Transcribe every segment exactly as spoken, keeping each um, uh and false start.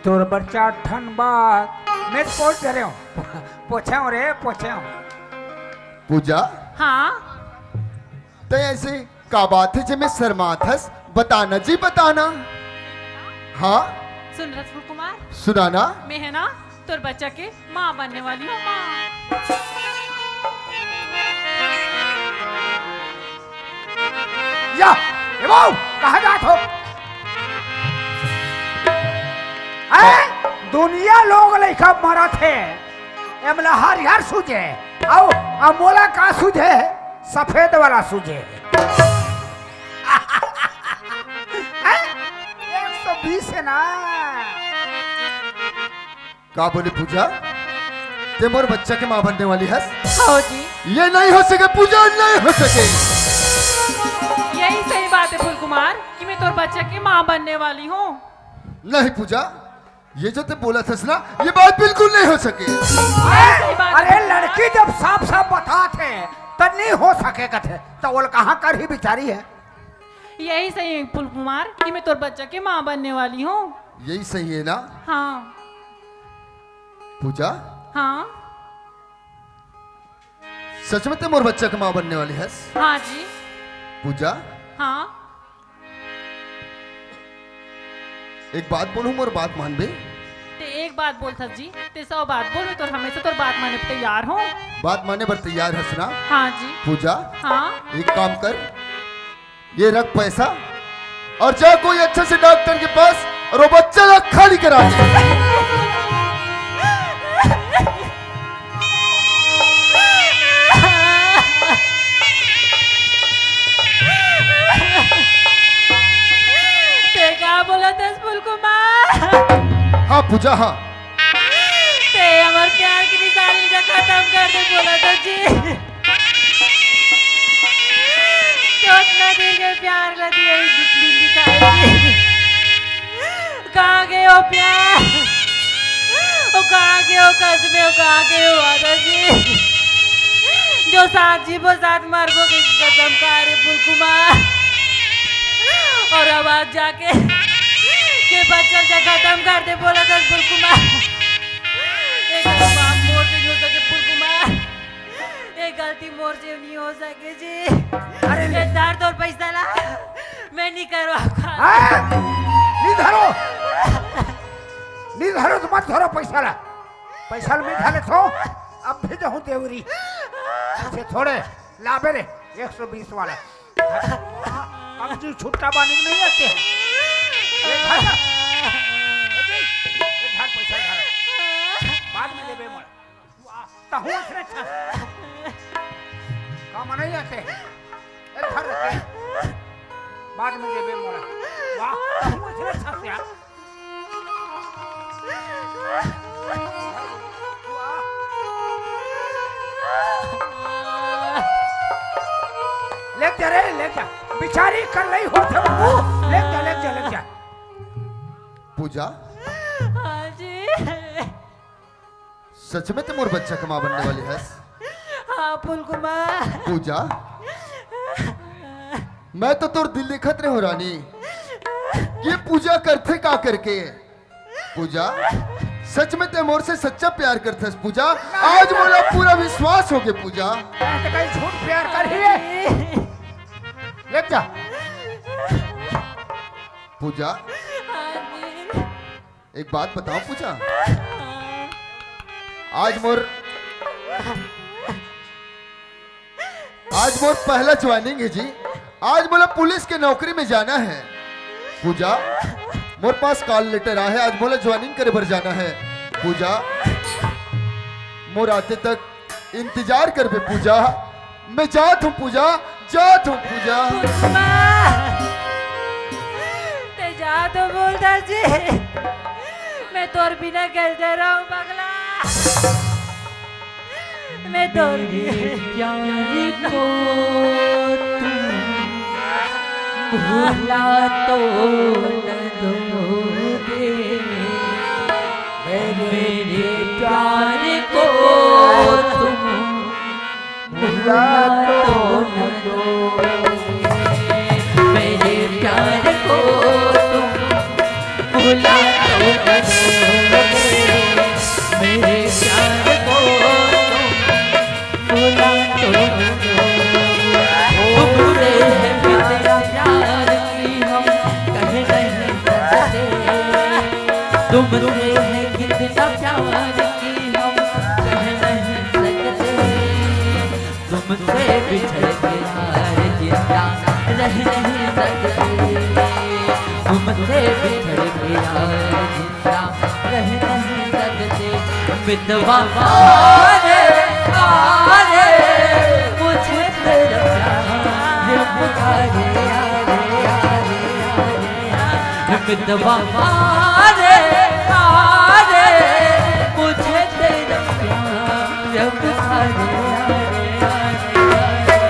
तोर बर चार ठन बात मैं पोछ डरे हूँ। पोछे हूँ रे, पोछे हूँ। पूजा, हाँ। तैं ऐसे का बात हे जेमे शर्मात हस? बताना जी, बताना। हाँ? सुन रस फूल कुमार। सुनाना। मैं है ना, तोर बच्चा के माँ बनने वाली हूँ, माँ। या, ए बहू, कहाँ जात हो? हैं? दुनिया लोग लइका मरत हे, एमला हरियर सूझे, अउ अमोला का सूझे? सफेद वाला सूझे। हैं? एक सौ बीस हे ना? का बोले पूजा, तैं मोर बच्चा के माँ बनने वाली हस? हाँ जी। ये नहीं हो सके पूजा, नहीं हो सके। यही सही बात है फूल कुमार कि मैं तोर बच्चा के माँ बनने वाली हूँ। नहीं पूजा, ये जो तैं बोलत हस ना, ये बात बिल्कुल नहीं हो सके। सही बात अरे है। लड़की जब साफ साफ बतात हे, त नहीं हो सके कथे, त ओला कहाँ करही बिचारी हे? यही सही है फूल कुमार कि मैं तोर बच्चा के माँ बनने वाली हूँ। यही सही है ना? हाँ। पूजा, हाँ। सच में तैं मोर बच्चा के माँ बनने वाली हस? हाँ जी। पूजा, हाँ। एक बात बोलूं, मोर बात मानबे? तैं एक बात बोलथस जी, तैं सौ बात बोल, मैं तोर हमेशा तोर बात माने बर तैयार हूँ। बात माने बर तैयार हस ना? हाँ जी। पूजा, हाँ। एक काम कर, ये रख पैसा और जा कोई अच्छे से डॉक्टर के पास और वो बच्चा ला खाली करा दे। तैं का बोलत हस फूल कुमार? हाँ पूजा, हाँ। तैं हमर प्यार के निशानी ला खतम कर दे बोलत हस जी। तैं ओतना दिन के प्यार ला दिए बिजली दिखाई। कहाँ गए हो प्यार? ओ कहाँ गए हो कसमे? ओ कहाँ गए हो वादा जी? जो साथ जीबो साथ मरबो के कसम खा रे फूल कुमार। और अब आज जाके के बच्चा ला खतम कर दे बोलत हस फूल कुमार। एक बाप मोर से नहीं हो सके फूल कुमार। ये गलती मोर से नहीं हो सके जी। अरे ले। ये धर तोर पैसा ला, मैं नहीं करवा खा। हाँ? नहीं धरो, नहीं धरो, तो मत धरो पैसा ला। पैसा ला मैं धर लेथों, अब भी जाहूँ देवरी। ऐसे थोड़े लाबे रे, एक सौ बीस वाला। अब जी छुट्टा बानी नहीं आते हैं। ये धर, ये धर पैसा धर। बाद में देबे मोला। वाह, तहूँ अइसने छस। का मनई आते? ए, धर रखे। बाद में देबे मोला। वाह, तहूँ अइसने छस यार। वाह। ले जा रे, ले जा। बिचारी कर लई होत हे बाबू। ले जा, ले जा, ले जा। पूजा। हाँ जी। सच में तैं मोर बच्चा के माँ बनने वाली हस? हाँ, फूल कुमार। पूजा, मैं तो तोर दिल देखत रहे हूँ रानी, ये पूजा करथे का करके। पूजा, सच में तैं मोर से सच्चा प्यार करथस पूजा। आज मोला पूरा विश्वास हो गया पूजा। मैं तो कहीं झूठ प्यार कर ही है। ले जा। पूजा, हाँ जी। एक बात बताओ पूजा, आज मोर, आज मोर पहला ज्वाइनिंग है जी। आज मोला पुलिस के नौकरी में जाना है पूजा। मोर पास कॉल लेटर आए है, आज मोला ज्वाइनिंग करे बर जाना है पूजा। मोर आते तक इंतजार करबे पूजा। मैं जात हूँ पूजा, जात हूँ पूजा। पुष्पा, तैं जात हो बोलता जी, मैं तोर बिना कैसे रहूं पगला। मैं तोर मेरे प्यार को तुम भुला तो न दोगे, मेरे प्यार को तुम भुला तो न दोगे, मेरे प्यार को तुम भुला तो न दोगे। तुमसे है कितना प्यार कि हम कह नहीं सकते। तुमसे है कितना प्यार कि हम कह नहीं सकते। तुमसे बिछड़ के यार जिंदा रह नहीं सकते। तुमसे बिछड़ के यार जिंदा रह नहीं सकते। मितवा आरे, आरे, मुझे तेरा प्यार पुकारे, आरे, आरे, आरे, आरे। मितवा आरे, आरे, मुझे तेरा प्यार पुकारे, आरे, आरे, आरे।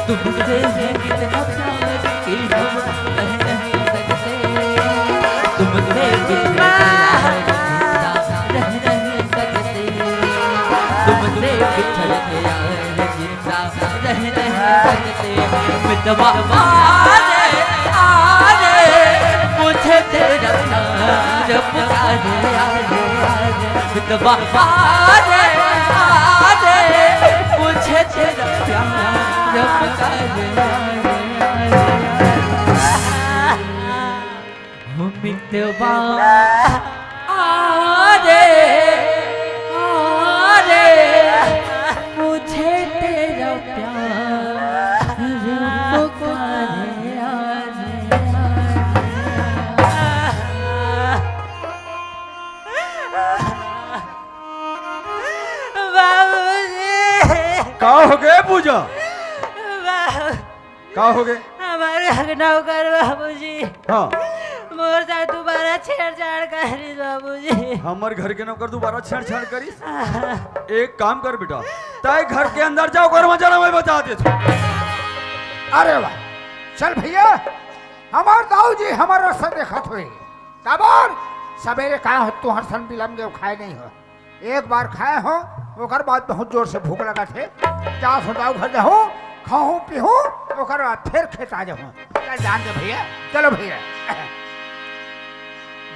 तुमसे है कितना प्यार कि हम कह नहीं सकते। तुमसे बिछड़ के यार जिंदा रह नहीं सकते। तुमसे बिछड़ के यार जिंदा रह नहीं सकते। मितवा आरे, आरे, मुझे तेरा प्यार पुकारे, आरे, आरे। मितवा आरे, आरे, मुझे तेरा प्यार पुकारे, आरे, आरे, आरे। हो मितवा आरे, आरे, मुझे तेरा प्यार पुकारे, आरे, आरे। बाबूजी। का हो गए पूजा? बाबू- का हो गए? हमर घर नौकर बाबूजी। हाँ। मोर साथ दोबारा छेड़छाड़ करिस बाबूजी। हमर घर के नौकर दोबारा छेड़छाड़ करिस? हाँ। एक काम कर बेटा, तय घर के अंदर जा, ओकर मजा मैं बता देत हूँ। अरे वाह, चल भैया, हमर दाऊ जी हमर रास्ता देखत होही। काबर सबेरे का हो, तुहर सन बिलम के खाए नहीं हो। एक बार खाए हो, ओकर बाद बहुत जोर से भूख लगत हे। जा सो दाऊ घर जाहू, खाहू पीहू, ओकर बाद फिर खेत आ जाहू। चल जान दे भैया, चलो भैया।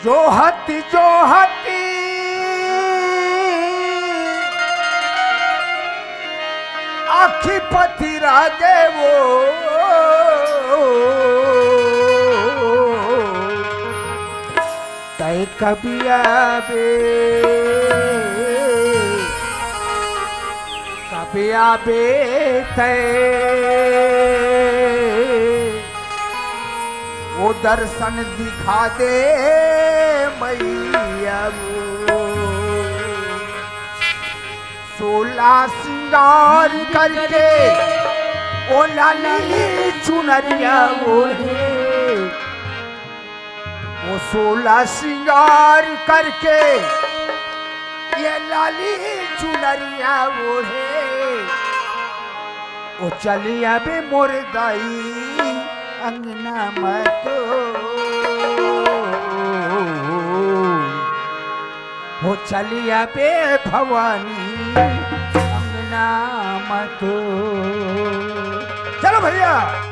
जोहती जोहती आखी पथरा देवो, तय कबिया बे, कबिया बे तय, वो दर्शन दिखा दे मैया वो। सोला सिंगार करके ओ लाली चुनरिया ओढ़े, ओ सोला सिंगार करके ये लाली चुनरिया ओढ़े, ओ चली आबे मोर दाई अंगना मतो। हो चली आबे भवानी अंगना मतो। चलो भैया।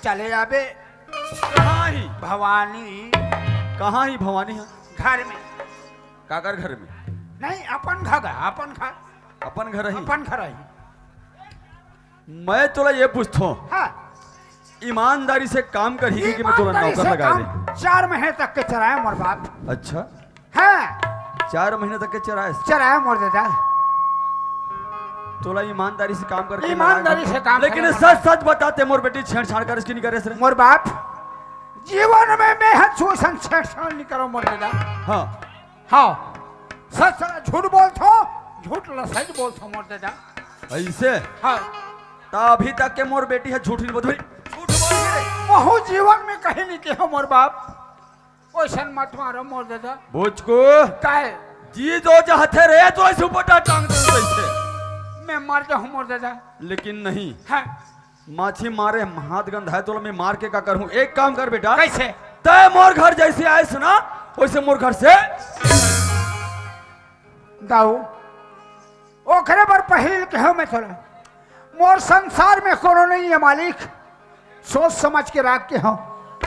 चले जाबे। कहाँ ही? भवानी। कहाँ ही भवानी ह? घर में। काकर घर में? नहीं, अपन घर है, अपन घर। अपन घर ही? अपन घर ही। मैं तोला ये पूछथों, हाँ। ईमानदारी से काम करही कि मैं तोला ईमानदारी नौकर से लगा काम दे? चार महीने तक के चलाए मोर बाप। अच्छा। हाँ। चार महीने तक के चराए? चराए मोर दादा। तोला ईमानदारी से काम करके ईमानदारी लगा से काम लेकिन करे सच सच बताते मोर बेटी छेड़छाड़ करे कि नहीं करे रे? मोर बाप, जीवन में मैं ह छू सन छेड़छाड़ नहीं करो मोर दादा। हाँ। हाँ। सच सच झूठ बोलथो, झूठ ल सच बोलथो मोर दादा। ऐसे? हाँ। ता अभी तक के मोर बेटी ह झूठ नहीं बोलत। झूठ बोल के। महू जीवन में कहीं नहीं कहो मोर बाप। ओइसन मत मारो मोर दादा। बोचको। काय? जी जो चाहते रे तो ऐसे ऊपर टांग दे ऐसे। मैं मर जाहूं मोर दादा। लेकिन नहीं। हाँ। माछी मारे हाथ गंधाए तो मैं मार के का करूं? एक काम कर बेटा। कैसे? तय मोर घर जैसे आए सुना, वैसे मोर घर से। दाऊ, ओखरे बर पहिल के हो मैं तोला। मोर संसार में कोनो नहीं है मालिक। सोच समझ के राख के हो।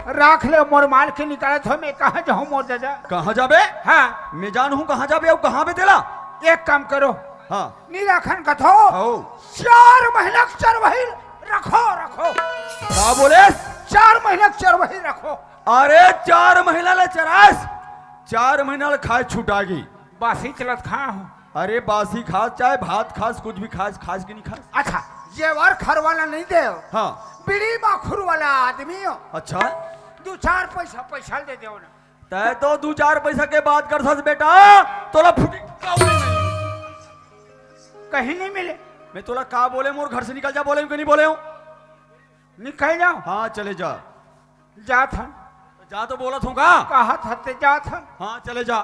राख ले मोर माल के निकालत हो, मैं कहाँ जाहूँ मोर दादा? कहाँ जाबे? हाँ। मैं जानहूँ कहाँ जाबे अउ कहाँ बे तेला? एक काम करो। हाँ। नी राखन कथो। हो। चार महीना के चरवाही रखो, रखो। का बोले? चार महीना के चरवाही रखो। अरे चार महीना ले चरास, चार महीना ले खाए छुटा गी। बासी चलत खा हो। अरे बासी खास चाहे भात खास, कुछ भी खास, खास कि नहीं खास? अच्छा, जेवर खरवाला नहीं दे। हाँ। बीड़ी माखुर वाला आदमी हो। अच्छा। दू चार पैसा, पैसा दे दो ना। तय तो दू चार पैसा के बात करथस बेटा, तोला फुटी कौड़ी नहीं। कहीं नहीं मिले। मैं तोला का बोले, मोर घर से निकल जा बोले हूँ कि नहीं बोले हूँ? निकल जाओ। हाँ, चले जा। जात हन। जा तो बोलत हूँ का? कहा था ते जात हन। हाँ, चले जा।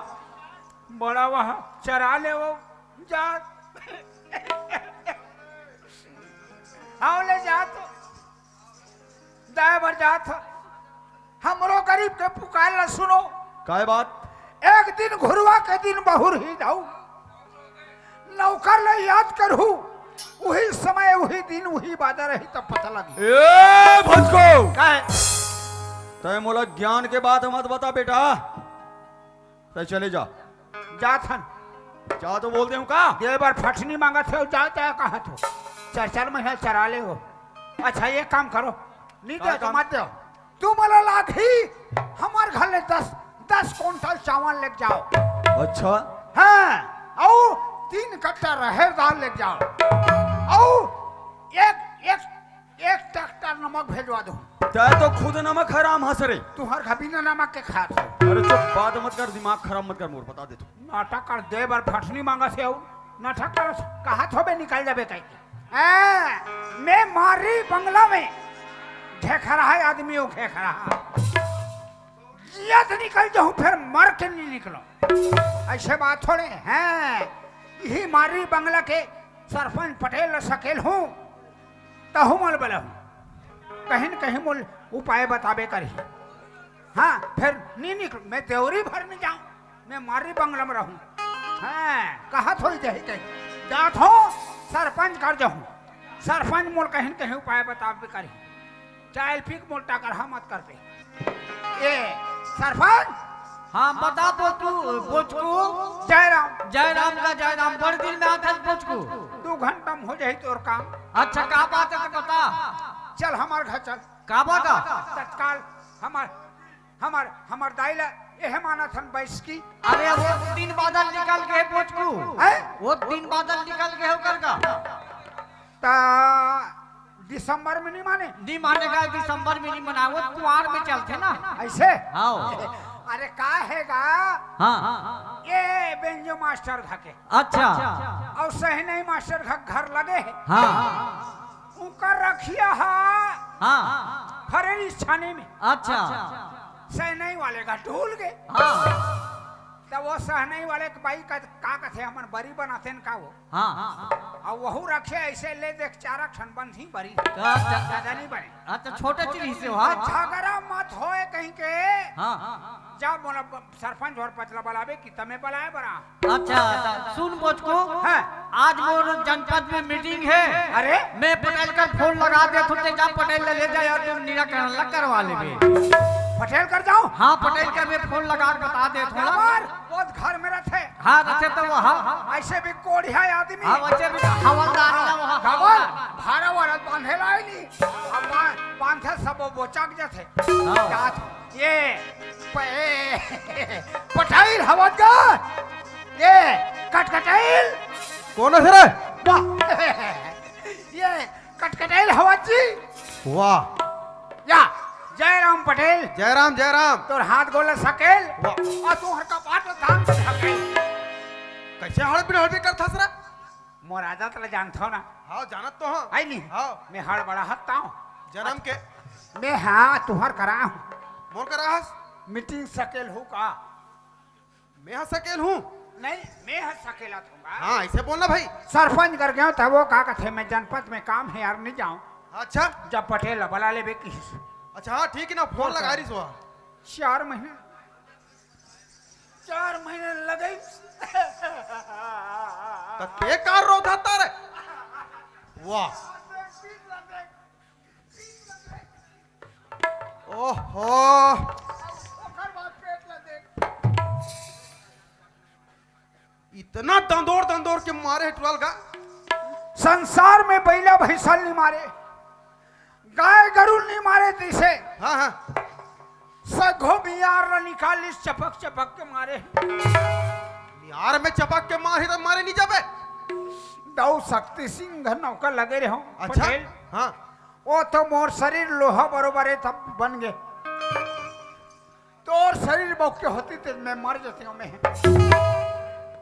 बड़ा वह चरा ले वो जात। हाँ, ले जात। दाए बर जात ह। हमरो गरीब के पुकार ला सुनो। काय बात? एक दिन घुरवा के दिन बहुर ही जाऊ। नौकर ले याद करहू। उही समय, उही दिन, उही बाजा रही तब पता लगी। ए भचको! काय? तय मोला ज्ञान के बात मत बता बेटा। तय चले जा। जात हन। जा तो बोल दे हूँ का? दे बर फटनी मांगत हो, जाओ तय कहत हो। चार चार महीना चरा ले हो। अच्छा, ये काम करो। नहीं का दे तो काम? मत दो। तू मोला लागी, हमार घर ले दस, दस कुंटल चावल लेके जाओ। अच्छा। हाँ, अउ तीन कट्टा रहेर दाल लेके जाओ। अउ एक, एक, एक ट्रैक्टर नमक भेजवा दो। तय तो खुद नमक हराम हस रे। तुहर घर बिना नमक के खात हो। अरे चुप, बात मत कर, दिमाग खराब मत कर मोर, बता दे तू। नाटक कर दे बर फटनी मांगा से अउ नाटक कर कहा थोबे निकल जाबे कह के। ए, मैं मारी बंगला में घेखरा है आदमी हो घेखरा। जियत निकल जाऊं फिर मर के नहीं निकलो। ऐसे बात थोड़े हैं। यही मारी बंगला के सरपंच पटेल सकेल हूँ। तहु मोल बलहु। कहीं न कहीं मोल उपाय बताबे करही। हाँ, फिर नी निकल, मैं देवरी भर में जाऊँ, मैं मारी बंगला में रहूँ। हाँ, कहा थोड़ी जाही कहीं। जात हो, सरपंच घर जाऊँ। सरपंच मोल कहीं न कहीं उपाय बताबे करही। चाय पी के मोल टाकर हाँ मत करबे। ए, सरपंच? हाँ, बता बोचकू, बोचकू। जय राम। जय राम का जय राम। बड़ दिन में आथस बोचकू। दू घंटा में हो जाही तोर काम। अच्छा, का बात है तो बता। चल हमार घर चल। का बात है? तत्काल हमार, हमार, हमार दाई ला एह मानत हन बैस की। अरे वो दिन बादल निकल गए बोचकू। हैं? वो दिन बादल निकल गए होकर का? ता दिसंबर में नहीं माने? नहीं माने का, दिसंबर में नहीं मनाए, वो कुआर में चलते ना। ऐसे? हाँ। अरे का है गा? हाँ। ये बेंजो मास्टर घर के। अच्छा। और सही नहीं मास्टर घर, घर लगे है। हाँ। उनका रखिया हा। हाँ। फरेरी छाने में। अच्छा। सही नहीं वाले का ढूल गए। हाँ। त वो सहनई वाले के बाई का, का कथे, हमन बरी बनाथेन का वो? हाँ। अउ वहू रखे अइसे ले देख, चार ठन बंधी बरी। का, का, का, ज्यादा नहीं बने। अच्छा, छोटे चीज से हो, हाँ? झगड़ा मत होए कहीं के। हाँ। जा मोला ब-, सरपंच और पचला बलाबे कि तमे बलाए बरा। अच्छा, अच्छा, सुन बोचकू। हाँ। आज मोर जनपद में मीटिंग हे। अरे? मैं पटेल कर फोन लगा देथों, ते जा पटेल ले, ले जा यार, तुम निराकरण ला करवा लेबे। पटेल कर जाओ? हाँ, पटेल कर मैं फोन लगा के बता देथों। हमार वो घर में रथे। हाँ, रथे तो वो, हाँ। अइसे भी कोढ़िया आदमी। हाँ, वइसे भी हवलदार ला वो, हाँ, डबल हवलदार। भारा वाला बांधे ला ही नहीं। अब बां-, बांधे सब वो बोचक जथे। हाँ। जात ये प-, ए, पटाइल हवत गा। ये कटकटाइल। कोन हे रे? वाह। ये कटकटाइल हवत जी। वाह। या, जयराम पटेल। जयराम, जयराम। तोर हाथ गोला सकेल। वाह। अउ तुहर कपाट धान के ढकेल। कइसे हड़बड़ी हड़बड़ी करथस रे? मोर आदत ला जानथो ना। हाँ, जानत तो हँव। है नी? हाँ। मैं हड़बड़ा हत्ताओं। जनम के। मैं हाँ तुहर करा हूँ। मोर करा हस? मीटिंग सकेल हूँ का? मैं हा सकेल हूँ। नहीं, मैं हा सकेला थोंगा। हाँ, अइसे बोलना भाई। सरपंच कर गयो था, वो का कथे, मैं जनपद में काम हे यार, नहीं जाऊँ। अच्छा। जब पटेल ला बला लेबे किहिस। अच्छा, हाँ, ठीक हे ना, फोन लगा रही सो। चार महीना, चार महीना लगे। त ते का रोधा तारे? वाह। ओहो। इतना दंदोर दंदोर के मारे हे टुराल का। संसार में बइला भैंसा नहीं मारे, गाय गरु नहीं मारे तइसे। हाँ, हाँ। सघो मियार ला निकालिस चपक चपक के मारे। मियार में चपक के मारे त मारे नहीं जाबे। दाऊ शक्ति सिंह नौकर लगे रहे हो। अच्छा। पटेल। हाँ। वो तो मोर शरीर लोहा बरोबर हे, तब बन गे। तोर शरीर बौके होती ते मैं मर जाती हूँ मैं।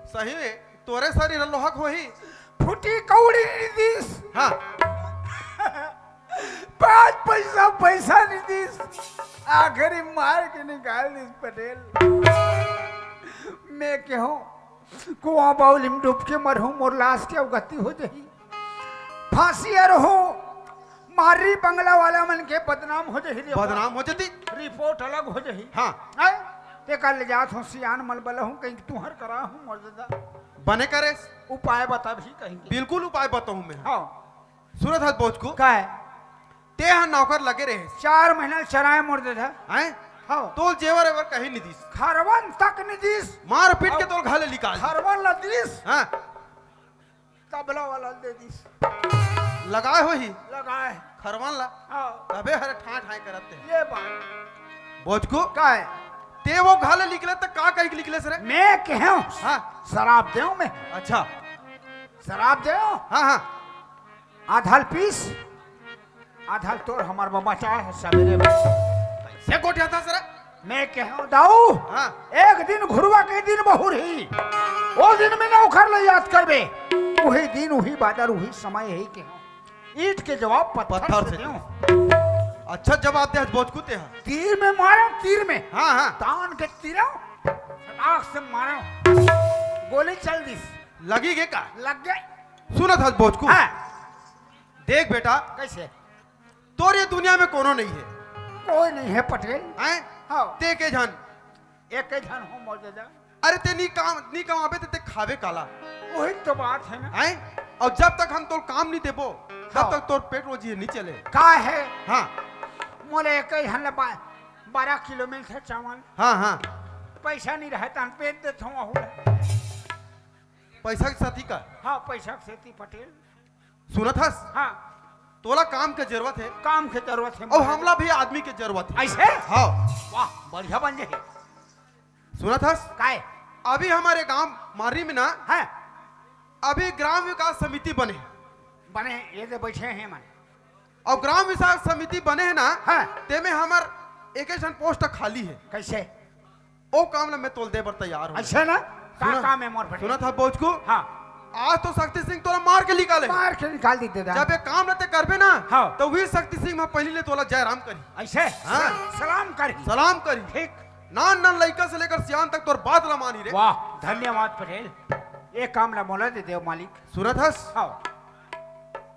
सही में, तोरे शरीर लोहा के होही। फूटी कौड़ी नहीं दीस। हाँ। पाँच पैसा पैसा नहीं दीस। आखिरी मार के निकाल दीस पटेल। मैं कहूँ, कुआं बाउली में डूब के मरहूं, मोर लाश के अवगति हो जाही। फांसी अरहूं, मारी बंगला वाला मन के बदनाम हो जाही रे। बदनाम हो जाती। रिपोर्ट अलग हो जाही। हाँ। हैं? तेकर ले जात हूँ सियान मन बला हूँ, कहीं तुहर करा हूँ मर दादा। बने करे। उपाय बता भी कहीं के। बिल्कुल उपाय बताऊँ मैं। हाँ। सुनत हस बोचकू? काय? ते हा नौकर लगे रहे। चार महीना चराए मोर दे था। हैं? हाँ। तो जेवर एवर कहीं नहीं दीस। खरवन तक नहीं दीस। मार पीट के हाँ। तोर घर ले निकाल। खरवन ला दीस। हाँ। तबला वाला दे दीस। लगाए होही। लगाए। खरवन ला। हाँ। तबे हर ठाँ ठाँ करत हे। ये बात। बोचकू? काय? ते वो घर ले निकले त का कही के निकले रे? मैं कहूँ। हाँ। शराब देऊँ मैं। अच्छा। शराब देऊँ। हाँ, हाँ। आधा ल पीस, आधा ल तोर हमर बबा चाहे सवेरे में। कइसे गोठियाथस रे? मैं कहूँ दाऊ, हाँ। एक दिन घुरवा के दिन बहुर ही, वो दिन में नौकर ले याद करबे, वही दिन, वही बादर, वही समय ही कहूँ। ईंट के जवाब पत्थर पत्थर से से देऊँ। अच्छा जवाब दे, बोचकू ते हा। तीर में मारो, तीर में। हाँ, हाँ। तान के तीरो, सटाक से मारो। गोली चल दिस। लगी गे का? लग गए। सुनत हस बोचकू? हाँ। देख बेटा, कइसे? तोर ये दुनिया में कोनो नहीं हे। कोई नहीं हे पटेल। हैं? हाँ। ते के झन। एक के झन हो मौजूदा। अरे ते नी काम, नी कमाबे ते, ते खाबे काला? वही तो बात हे ना। हैं? अउ जब तक हम तोर काम नहीं देबो, तब हाँ। तक तोर पेट रोजी नहीं चले। का हे? हाँ। मोला एक ही झन ला बा-, बारह किलो मिलथे चावल। हाँ, हाँ। पैसा नहीं रहे त हम बेच देथों अहू ला। पैसा के सेती का? हाँ, पैसा के सेती पटेल। सुनत हस? हाँ। तोला काम के जरूरत हे। काम के जरूरत हे अउ मोला। हमला भी आदमी के जरूरत हे। अइसे? हाँ। वाह, बढ़िया बन जाही। सुनत हस? काय? अभी हमर गांव मारी में ना, हाँ। अभी ग्राम विकास समिति बने हे। बने, ये दे बइठे हे मन। अउ ग्राम विकास समिति बने हे ना, हाँ। तेमे हमर एक झन पोस्ट खाली हे। कइसे? ओ काम ला मैं तोला दे बर तैयार हूँ। अच्छा ना? का सुनत, काम हे मोर बेटे? सुनत हस बोचकू? हाँ। आज तो शक्ति सिंह तोला मार के निकाले। मार के निकाल दी दादा। जब ये काम ला ते करबे ना, हाँ। त वही शक्ति सिंह मैं पहली ले तोला जयराम करी। अइसे? हाँ। सलाम करी। सलाम करी। ठीक। नान नान लइका से लेकर सियान तक तोर बात ला मानी रे। वाह, धन्यवाद पटेल। ये काम ला मोला दे देव मालिक। सुनत हस? हाँ।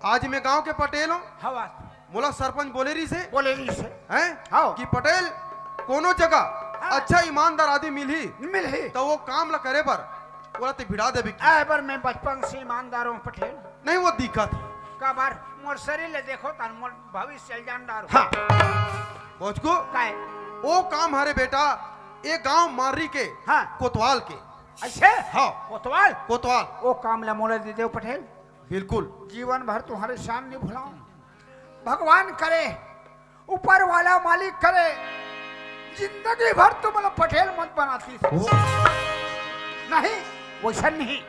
आज मैं गांव के पटेल हूँ। हाँ, बात। मोला सरपंच बोले रहिस हे। बोले रहिस हे। हैं? हाँ। कि पटेल, कोनो जगह हाँ। अच्छा ईमानदार आदमी मिलही, मिलही। तो वो काम ला करे बर ओला ते भिड़ा देबे कि? आए बर मैं बचपन से ईमानदार हूँ पटेल। नहीं, वो दिखत हे। काबर? मोर शरीर ले देखो तन मोर भविष्य ल जानदार हूँ। हाँ। बोचकू? काय? वो काम हरे बेटा, ये गांव मारी के हाँ। कोतवाल के। ऐसे? हाँ। कोतवाल? कोतवाल। वो काम ला मोला दे देव पटेल। बिल्कुल। जीवन भर तुम्हारे शान नहीं भुलाऊं। भगवान करे, ऊपर वाला मालिक करे, जिंदगी भर तुम लोग पटेल मत बनाती। ओ। नहीं, वैसा नहीं।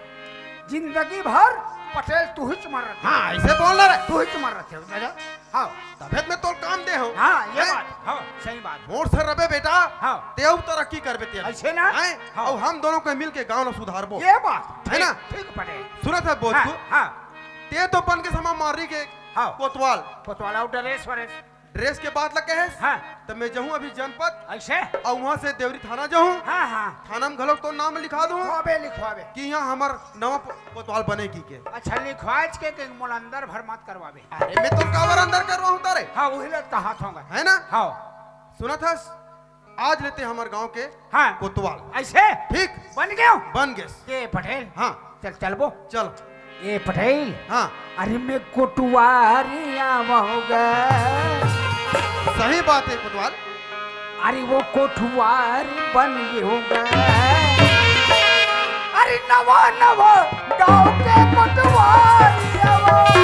जिंदगी भर पटेल तू ही चुमर रखे। हाँ, ऐसे बोल रहे। तू ही चुमर रखे हो, दादा। हाँ। तबे त मैं तोर काम दे हूँ। हाँ, ये हैं? बात। हाँ, सही बात। मोर सर रबे बेटा, हाँ। तेऊ तरक्की करबे तेरे। ऐसे ना? हैं? हाँ। अउ हम दोनों के मिल के गांव ला सुधारबो। ये बात। है ना? ठीक, ठीक पटेल। सुनत हे बोचकू? हाँ, हाँ। ते तो बन के समा मारी के हाँ। कोतवाल। कोतवाल अउ ड्रेस व्रेस। ड्रेस के बात ला कहेस? हाँ। त मैं जाहूँ अभी जनपद। ऐसे? अउ वहाँ से देवरी थाना जाहूँ। हाँ, हाँ। थाना में घलो तोर नाम लिखवा दूँ। लिखवाबे, लिखवाबे। कि यहाँ हमर नवा प-, कोतवाल बने की के। अच्छा, लिखवाच के, के मोला अंदर भर मत करवाबे। अरे, मैं तोर काबर अंदर करवाहूँ तारे? हाँ, वही ला कहात होंगे। है ना? हाँ। सुनत हस? आज ले ते हमर गांव के हाँ। कोतवाल। ऐसे? ठीक। बन गयो? बन गेस। ए पटेल। हाँ। चल, चलबो। चल। ए पटेल। हाँ। अरे मैं कोटवारी आवहूँगा। सही बात हे कोतवाल। अरे वो कोटवारी बन गहूँगा। अरे नवा नवा गांव के कोटवारी आवहूँगा।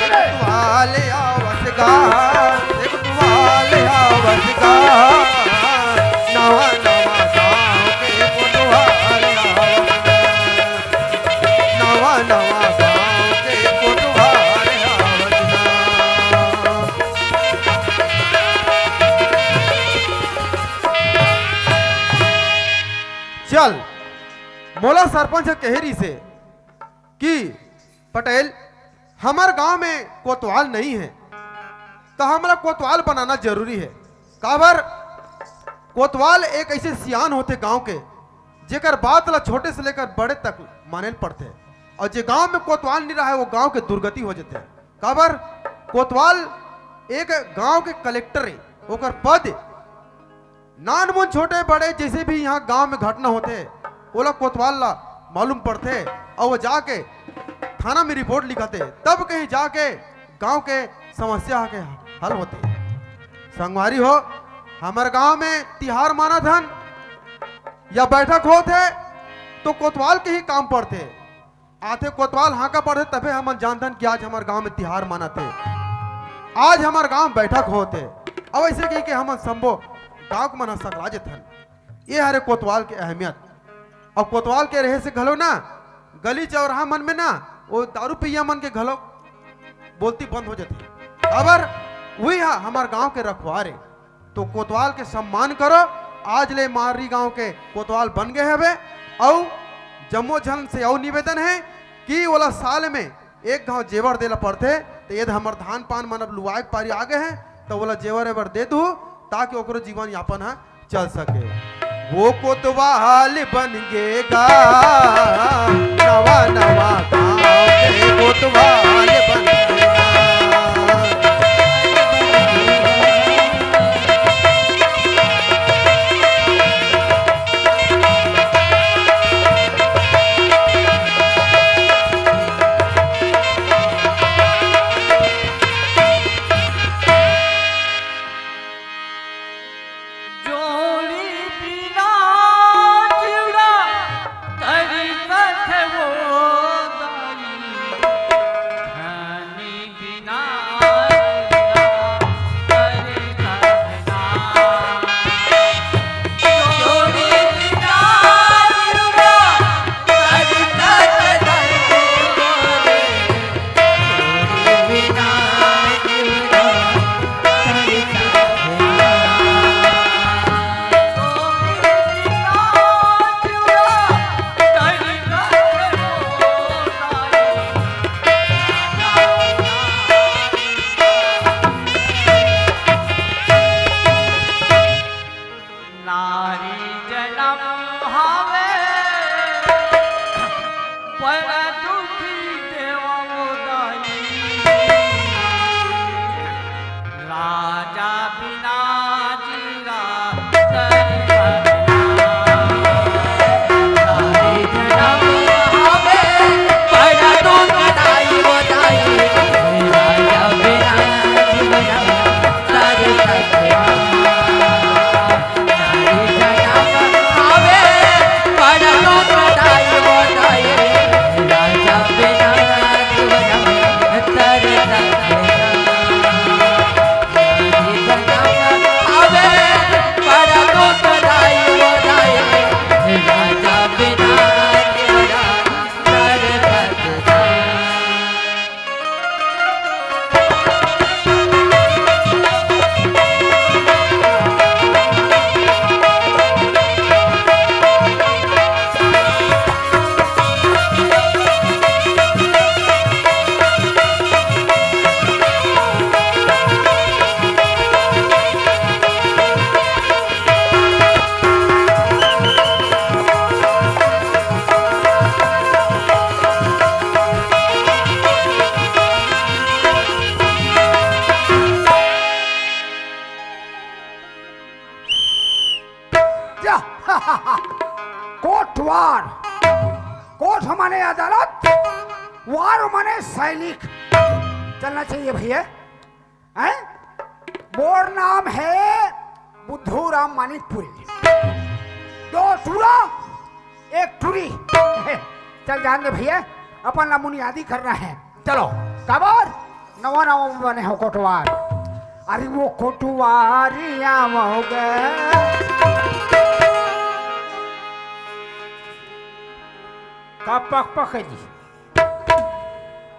कोतवाल आवत गा, एक कोतवाल आवत गा। नवा नवा गांव के कोतवाल आवत गा। नवा नवा गांव के कोतवाल आवत गा। चल, मोला सरपंच ह कहे रहिस हे कि पटेल, हमर गांव में कोतवाल नहीं है, त हमला कोतवाल बनाना जरूरी है। काबर? कोतवाल एक ऐसे सियान होथे गांव के, जेकर बात ला छोटे से लेकर बड़े तक माने ल पड़थे, अउ जे गांव में कोतवाल नहीं रहे, वो गांव के दुर्गति हो जथे। काबर? कोतवाल एक गांव के कलेक्टर हे, ओकर पद नानमुन छोटे बड़े जैसे भी यहाँ गांव में घटना होथे, ओला कोतवाल ला मालूम पड़थे, अउ वो जाके थाना में रिपोर्ट लिखाथे, तब कहीं जाके गांव के समस्या के हल होथे। संगवारी हो, हमर गांव में तिहार मानत हन या बैठक होथे, तो कोतवाल के ही काम पड़थे। आथे कोतवाल हाँका पड़थे, तभे हमन जानथन कि आज हमर गांव में तिहार मानत हे, आज हमर गांव बैठक होत हे। अब ऐसे कहि के हमन संबो गांव के मन ह सकला जथन। ये हरे कोतवाल के अहमियत। अउ कोतवाल के रहे से घलो ना, गली चौराहा मन में ना, वो दारू पिया मन के घलो बोलती बंद हो जथे। काबर? वही हा हमर गांव के रखवार हे। तो कोतवाल के सम्मान करो। आज ले मारी गांव के कोतवाल बन गए हवे। अउ जम्मो झन से अउ निवेदन हे कि ओला साल में एक घांव जेवर देला पड़थे, तो यदि हमर धान पान मन अब लुआए के पारी आ गए हे, तो ओला जेवर एवर दे दू, ताकि ओकरो जीवन यापन ह चल सके। वो कोतवाल बन गे गा, नवा नवा गांव के कोतवाल बन गे गा। जोड़ी बिना जीवड़ा तरी कथे वो दाई। धन माने सैनिक चलना चाहिए भैया। हैं? मोर नाम है बुद्धू राम मानिकपुरी। दो टूरा, एक टूरी। चल जान दे भैया, अपन ला मुनियादी करना है। चलो, काबर? नवा नवा बने हो कोटवार। अरे वो कोटवारिया महोगे। का पक पक है जी?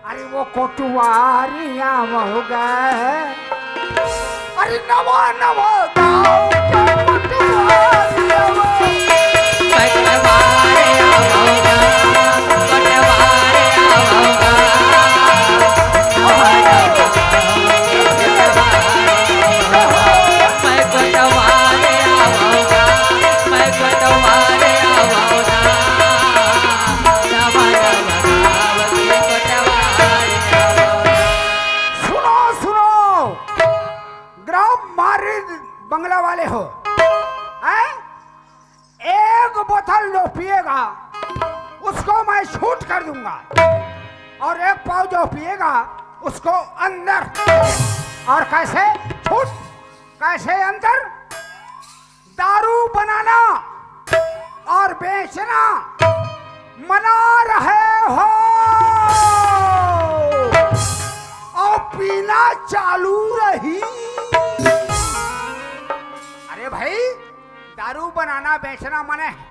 अरे वो कोटवारिया महोगे। अरे नवा नवा गाँव के कोटवारिया महोगे। सुनो, सुनो, ग्राम मारी बंगला वाले हो, हैं? एक बोतल जो पिएगा, उसको मैं छूट कर दूंगा, और एक पाव जो पिएगा, उसको अंदर। और कैसे छूट, कैसे अंदर? दारू बनाना और बेचना मना रहे हो, और पीना चालू रही। अरे भाई, दारू बनाना बेचना मने है।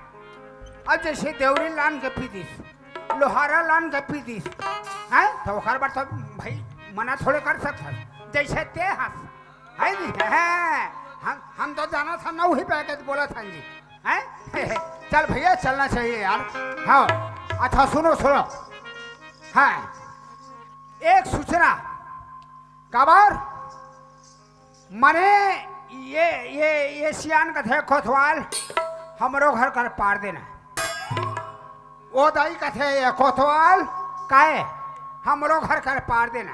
अब जैसे देवरी लान के पी दिस, लोहारा लान के पी दिस, हैं? तो ओकर बर तो भाई मना थोड़े कर सकत हस। जैसे ते हस, है जी? हैं? हम, हम तो जाना था ना वही पे के बोला था जी, हैं? चल भैया, चलना चाहिए यार। हाँ, अच्छा सुनो, सुनो। हाँ, एक सूचना। काबर? मने ये, ये, ये सियान कथे कोतवाल, हमरो घर कर पार देना। वो दाई कथे ये कोतवाल, काहे? हमरो घर कर पार देना।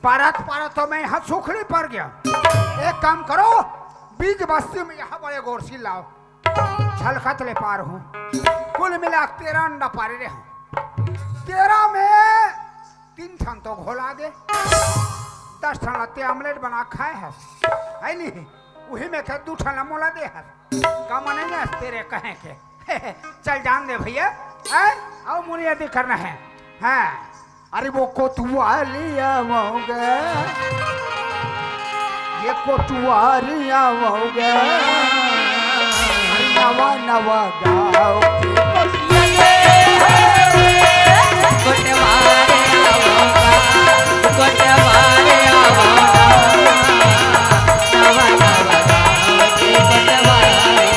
पारत पारत तो मैं यहाँ सुखड़ी पर गया। एक काम करो, बीच बस्ती में यहाँ बड़े गोरसी लाओ, छलकत ले पार हूँ। कुल मिला के तेरह अंडा पारे रहे हूँ। तेरह में तीन ठन तो घोला दे, दस ठन ते आमलेट बना खाए हस, है नी? उही में के दू ठन ला मोला दे हस। का मने न तेरे कहे के। चल जान दे भैया, हैं? आओ मुनियादी करना है। हाँ। अरे वो कोतवालिया महोगे, ये कोटवारिया महोगे। अरे नवा नवा गाँव के कोटवारिया। कोटवारिया महोगे, कोटवारिया महोगे। नवा नवा गाँव के कोटवारिया।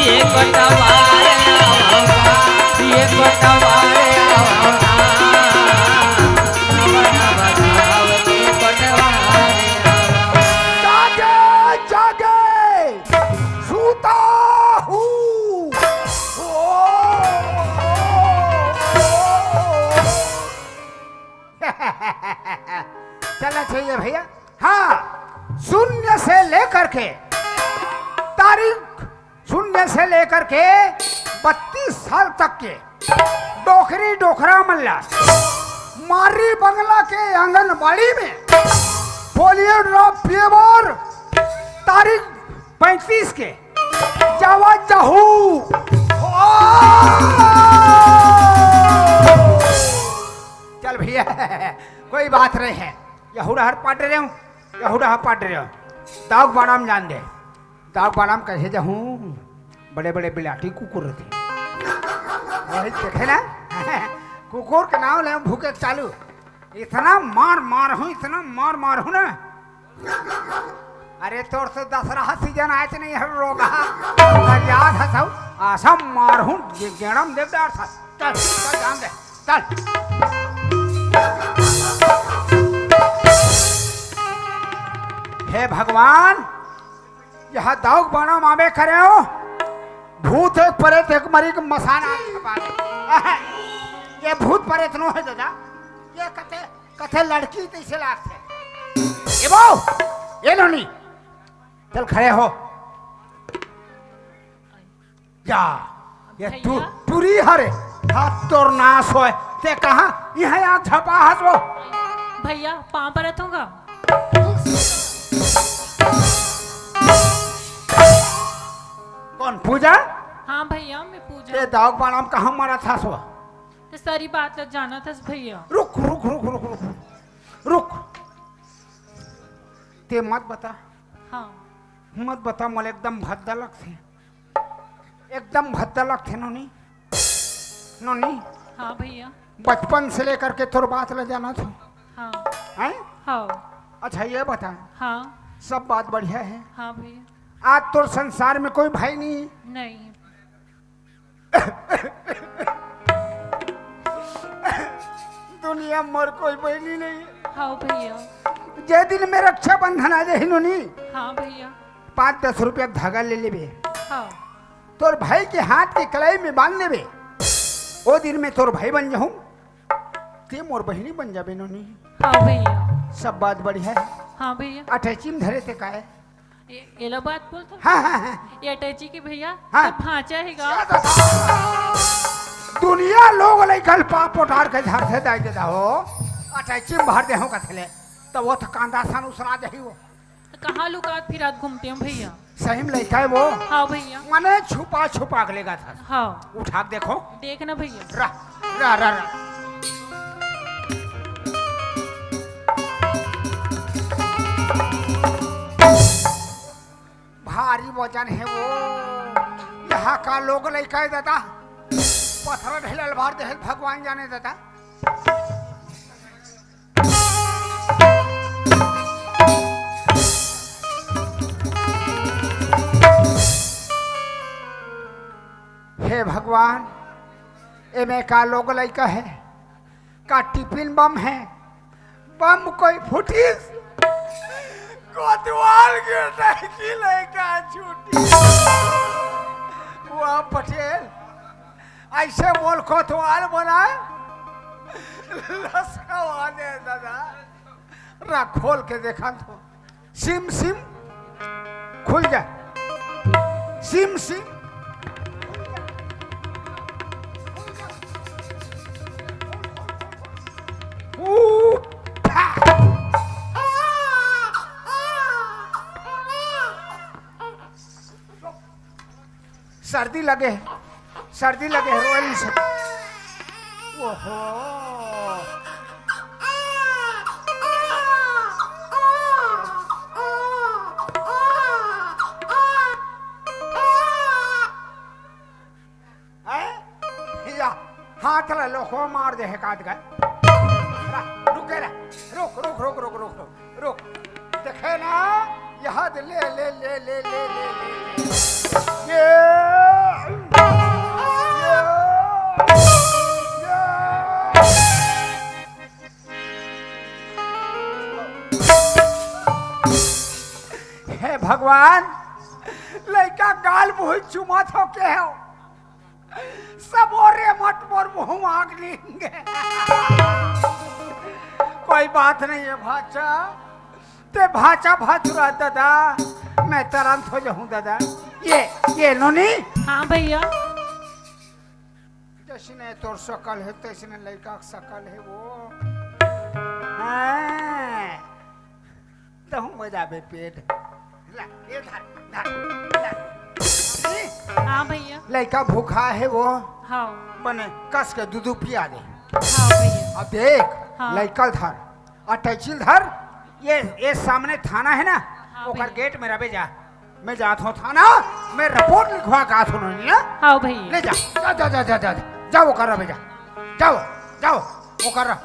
ये कोटवारिया महोगे, ये कोटवारिया महोगे। जागे, जागे, सूता हूँ। चलना चाहिए भैया। हाँ, शून्य से लेकर के तारीख शून्य से लेकर के बत्तीस साल तक के डोकरी डोकरा मन ला मारी बंगला के आंगनबाड़ी में पोलियो ड्रॉप पिए बर तारीख पैंतीस के जावा जाहू। चल भैया, कोई बात नहीं है, यहूड़ा हर पाट रहे हूँ, यहूड़ा हर पाट रहे हूँ, दाग बाणाम जान दे। दाग बाणाम कहे जाहूँ, बड़े बड़े बिलाटी कुकुर रहिथे। वही देखे ना, कुकुर के नाम ले भूके चालू। इतना मार मारहूँ, इतना मार मारहूँ ना। अरे तोर तो दसरा सीजन आए तो नहीं हर रोगा। याद है सब, आसा मारहूँ, गे-, गेड़म देख डार था। चल, चल, जान दे, चल। हे भगवान, यहाँ दाऊ के बाना मामे करे हो, भूत एक परेत एक मरी के मसान आग खपा दे। अहं, ये भूत परेत नो है दादा, ये कथे, कथे लड़की तैसे लागथे। ए बो, ए नोनी, चल खड़े हो। जा, ये टू-, भैया। टूरी हरे। हाथ तोर नाश होय। ते कहाँ इहाँ आग झपा हस वो? भैया, पाँव परत हँव गा। कौन पूजा? हाँ भैया, मैं पूजा। ते दाऊ के बाड़ा म कहाँ मरत हस वो? ते सारी बात ल जानत हस भैया। रुक, रुक, रुक, रुक, रुक, रुक। ते मत बता। हाँ। मत बता, मोला एकदम भद्दा लगथे। एकदम भद्दा लगथे नोनी। नोनी। हाँ भैया। बचपन से लेकर के तोर बात ल जानत हँव। हाँ। हैं? हाँ। अच्छा, ये बता। हाँ। सब बात बढ़िया हे? हाँ भैया। आज तोर संसार में कोई भाई नहीं? नहीं। दुनिया म मोर कोई बहिनी नहीं। हाँ भैया। जे दिन में रक्षाबंधन आ जाही नोनी, हाँ भैया। पाँच दस रुपया धागा ले लेबे। हाँ। तोर भाई के हाथ के कलाई में बांध लेबे। ओ दिन में तोर भाई बन जाहूँ, ते मोर बहिनी बन जाबे नोनी। हाँ भैया। सब बात बढ़िया हे। हाँ भैया। अटैची में धरे ते काय? ए-, एला बात बोलत हस? हाँ, हाँ, हाँ। ये अटैची के भैया, हाँ। तो भांचा हे गा। दुनिया लोग लइका ल पाप पोटार के झाड़ से दाई देता हो। अटैची में भर दे हो कथले। तो वो तो कांदा सन उसरा जाही वो। तो कहाँ लुकात फिरात घूमते हो भैया? सही में लइका हे वो। हाँ भैया। मने छुपा छुपा के लेगत हस। हाँ। उठा के देखो। देख ना भैया। रा, रा, रा, रा। भारी वजन हे वो। यहाँ का लोग लइका हे दादा। पथरा ढेला ल भार देहे भगवान जाने दादा। हे भगवान, एमे का लोग लइका हे, का टिफिन बम हे, बम कोई फुटिस, कोतवाल गिर जाही कि लइका छूटी। वाह पटेल, अइसे मोला कोतवाल बनाए, लसकावा दे दादा। रा खोल के देखा तो सिम सिम खुल जा, सिम सिम। ऊ, फा। सर्दी लगे हे, सर्दी लगे हे, रोए नहीं सके। ओहो। हैं? या, हाथ ला लोखवा मार दे हे काट के। रा, रुक रे, रुक, रुक, रुक। रुक। देखे ना, यहाँ दे, ले, ले, ले। ये, ये, ये। हे भगवान, लइका गाल मुँह चुमत हो के हो? सबो रेमट मोर मुँह मांग लेंगे। कोई बात नहीं हे भांचा, ते भांचा भांचुरा दादा, मैं तरंत हो जाहूँ दादा। ये, ये नोनी। हाँ भैया। जइसने तोर सकल हे, तइसने लइका के सकल हे वो। हाँ। तहूँ मजा बे पेट। ला, ये धर, धर, धर। हाँ भैया। लइका भूखा हे वो। हाँ। बने कस के दूध पिया दे। हाँ भैया। अब देख, हाँ। लइका ल धर, अटैची ल धर, ये, ये सामने थाना हे ना, हाँ ओकर भैया। गेट में रबे जा। मैं जात हूँ थाना, मैं रिपोर्ट लिखवा के आत हूँ ना। हाँ भैया। ले जा, जा, जा, जा, जा, जा, जा, ओकर रबे जा, जाओ, जाओ, ओकर।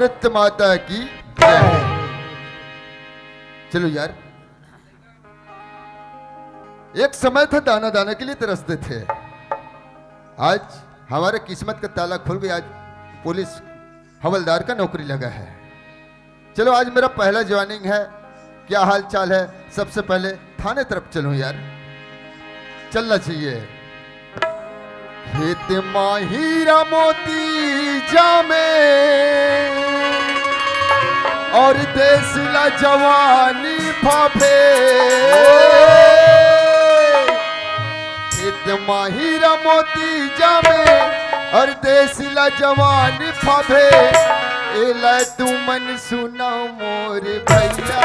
भारत माता की जय। चलो यार, एक समय था दाना दाना के लिए तरसते थे, आज हमारे किस्मत का ताला खुल गया। आज पुलिस हवलदार का नौकरी लगा है। चलो, आज मेरा पहला ज्वाइनिंग है, क्या हाल चाल है? सबसे पहले थाने तरफ चलूं यार, चलना चाहिए। खेत मा हीरा मोती जामे और देश ला जवानी फाफे। खेत मा हीरा मोती जामे और देश ला जवानी फाफे। एला तुमन सुना मोर भैया,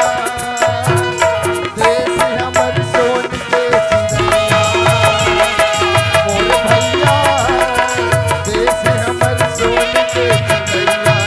देश हमर सोन के चिड़ैया। मोर भैया, देश हमर सोन के चिड़ैया।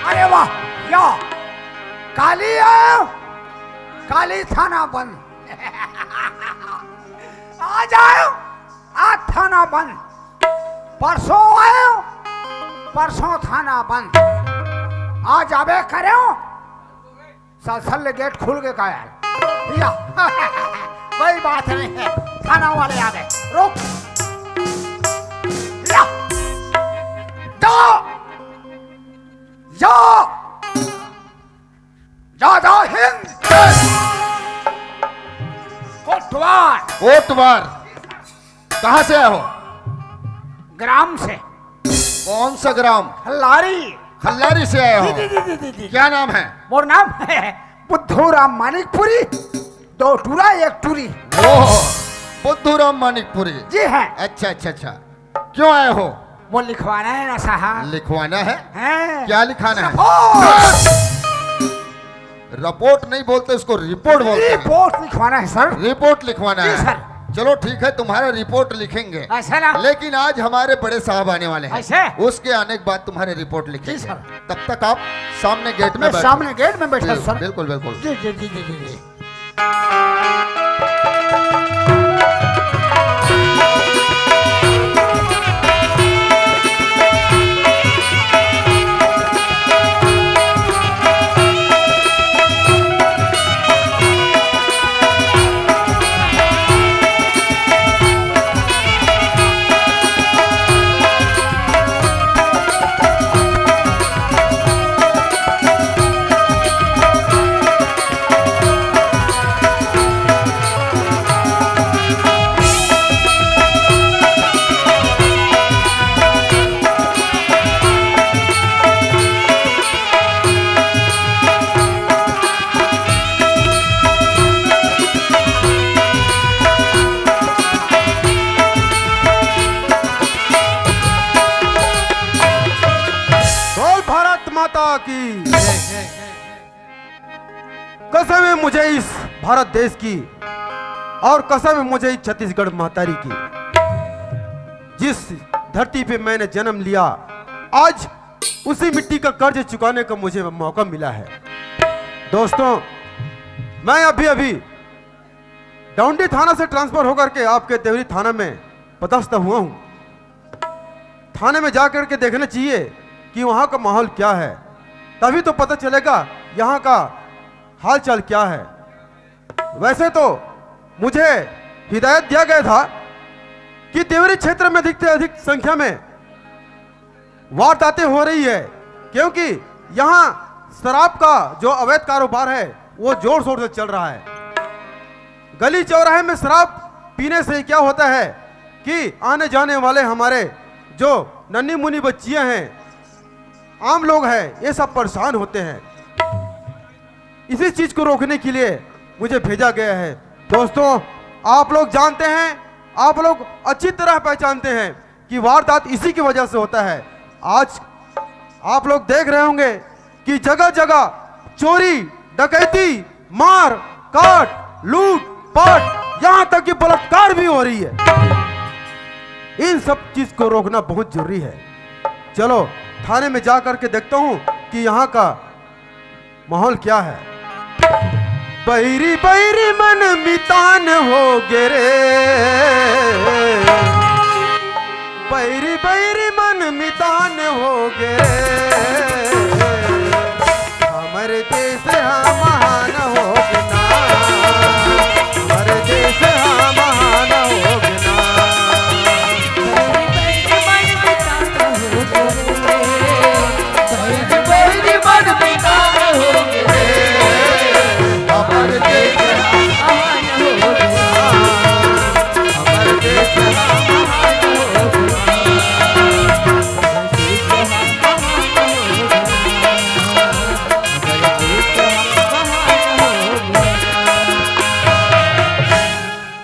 अरे वाह, या काली आयो, काली थाना बंद। आज आयो, आज थाना बंद। परसों आयो, परसों थाना बंद। आज आबे करें, साल साल ले गेट खुल के का यार? या। कोई बात नहीं है, थाना वाले आ गए। रुक। या। जाओ। जाओ। जय जय हिंद। कोटवार। कोटवार। कहाँ से आए हो? ग्राम से। कौन सा ग्राम? खल्लारी। खल्लारी से आए हो? जी, जी, जी, जी, जी, जी। क्या नाम है? मोर नाम है बुद्धू राम मानिकपुरी, दो टूरा एक टूरी। ओह, बुद्धू राम मानिकपुरी। जी है। अच्छा, अच्छा, अच्छा। क्यों आए हो? वो लिखवाना है ना साहब। लिखवाना है? हैं। क्या लिखाना है? रिपोर्ट। रिपोर्ट नहीं बोलते, उसको रिपोर्ट बोलते हैं। रिपोर्ट लिखवाना है सर। रिपोर्ट लिखवाना जी है। सर। चलो ठीक है, तुम्हारा रिपोर्ट लिखेंगे। ऐसा ना? लेकिन आज हमारे बड़े साहब आने वाले हैं। ऐसे? उसके आने के बाद तुम्हारे रिपोर्ट लिखेंगे। जी सर। तब तक आप सामने गेट में मैं बैठो। सामने गेट में बैठा जी, सर। बिल्कुल, बिल्कुल। जी, जी, जी, जी, जी, जी। बोल भारत माता की। कसम है मुझे इस भारत देश की और कसम है मुझे इस छत्तीसगढ़ महतारी की, जिस धरती पे मैंने जन्म लिया, आज उसी मिट्टी का कर्ज चुकाने का मुझे मौका मिला है। दोस्तों, मैं अभी अभी डौंडी थाना से ट्रांसफर होकर के आपके देवरी थाना में पदस्थ हुआ हूँ। थाने में जा करके देखना चाहिए कि वहाँ का माहौल क्या है, तभी तो पता चलेगा यहाँ का हाल चाल क्या है। वैसे तो मुझे हिदायत दिया गया था कि देवरी क्षेत्र में अधिक से अधिक संख्या में वारदातें हो रही है, क्योंकि यहाँ शराब का जो अवैध कारोबार है, वो जोर शोर से चल रहा है। गली चौराहे में शराब पीने से क्या होता है, कि आने जाने वाले हमारे जो नन्ही मुन्नी बच्चियां हैं, आम लोग हैं, ये सब परेशान होते हैं। इसी चीज को रोकने के लिए मुझे भेजा गया है। दोस्तों, आप लोग जानते हैं, आप लोग अच्छी तरह पहचानते हैं कि वारदात इसी की वजह से होता है। आज आप लोग देख रहे होंगे कि जगह जगह चोरी, डकैती, मार, काट, लूट, पाट, यहाँ तक कि बलात्कार भी हो रही है। इन सब चीज को रोकना बहुत जरूरी है। चलो, थाने में जा करके देखता हूँ कि यहाँ का माहौल क्या है। बैरी बैरी मन मितान हो गे रे, बैरी बैरी मन मितान हो गे रे। हमर देश हा महान हो गे ना, हमर देश हा महान हो गे ना।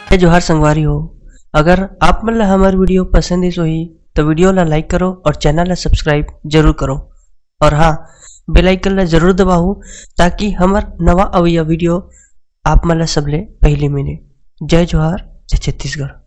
जय जोहार संगवारी हो, अगर आप मन ला हमर वीडियो पसंद आइस होही, तो वीडियो ला लाइक करो और चैनल ला सब्सक्राइब जरूर करो। और हाँ, बेल आइकन ला जरूर दबाओ, ताकि हमर नवा अवइया वीडियो आप मन ला सबले पहली मिले। जय जोहार, जय छत्तीसगढ़।